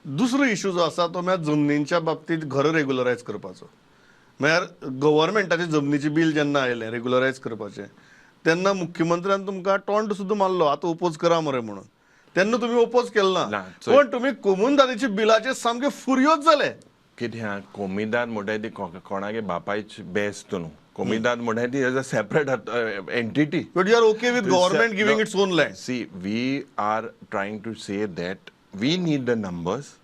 दुसरो इशू जो आसा तो म्हळ्यार जमनींच्या बाबतींत घरां रेगुलरायज करपाचो. म्हळ्यार गव्हर्मेंटाचे जमनीचें बील जेन्ना आयलें रेगुलरायज करपाचें, तेन्ना मुख्यमंत्र्यान तुमकां टॉन्ट सुद्दां मारलो, आतां ओपोज करा मरे म्हणून. तेन्ना तुमी ओपोज केलो ना. ना, चोय. पण तुमी कोमुनदादीच्या बिलाचेर सामके फुर्योज जाले. कितें आहा, कोमिदाद म्हणटाय ती कोणागे बापायची बेस्त न्हू. कोमिदाद म्हणटाय ती is a separate entity. But you are okay with government giving its own land? See, we are trying to say that we need the numbers.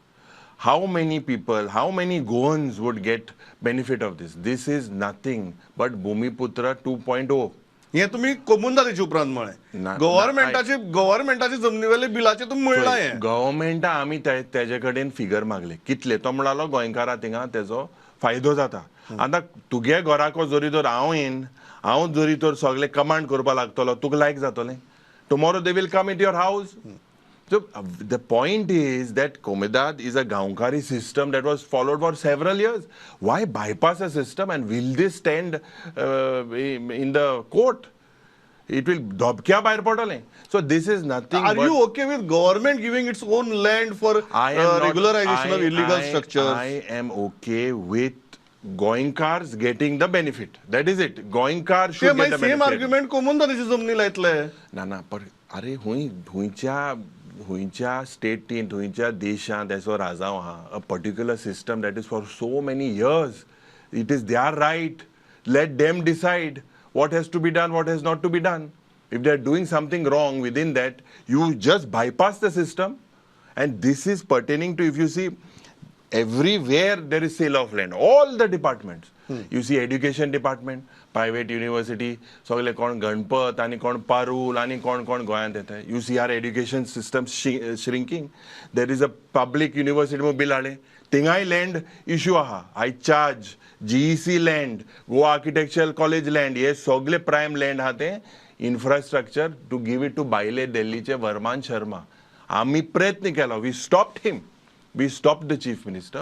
How many people, how many Goans would get benefit of this? This is nothing but Bhumiputra 2.0. हे तुम्ही कोमुनदादीच्या उपरांत म्हळें. ना. गव्हर्मेंटाची जमनीवेले बिलाचे तुमी म्हणलां हें. गव्हर्मेंटा आमी तेजे कडेन फिगर मागले कितले. तो म्हणालो, गोंयकारा थिंगा तेजो फायदो जाता. आतां तुगे घराको जरी तर हांव येन, हांव जरी तर सगळे कमांड करपाक लागतलो, तुका लायक जातलें? Tomorrow they will come in your house. So the point is that Comunidade is a Gaonkari system that was followed for several years. Why bypass a system, and will this stand in the court? It will धपक्या भायर पडटलें. So this is nothing Are but you okay with government giving its own land for I am not, regularization of illegal structures? I am okay with Goenkars getting the benefit. That is it. Goenkar ते should get मागीर the same benefit. Argument कोमुनदादीच्या जमनी लायतले. ना ना, पर अरे, हुंय हुंयच्या हुंयच्या स्टेटीन, हुंयच्या देशांत असो राजांव आहा, a particular system that is for so many years? It is their right. Let them decide what has to be done, what has not to be done. If they are doing something wrong within that, you just bypass the system. And this is pertaining to, if you see, everywhere there is sale of land, all the departments. You see education department, private university, सगळे कोण गणपत आनी कोण पारूल आनी कोण कोण गोंयांत येता. You see our education system shrinking. There is a public university म्हणून बिल हाडलें, थिंगाय लँड इशू आहा. I charge GEC land, Goa Architectural College land, हे सगळे प्रायम लँड आहा, ते infrastructure to give it to भायले दिल्लीचे वर्मान शर्मा. आमी प्रयत्न केलो. We stopped him, we stopped the chief minister.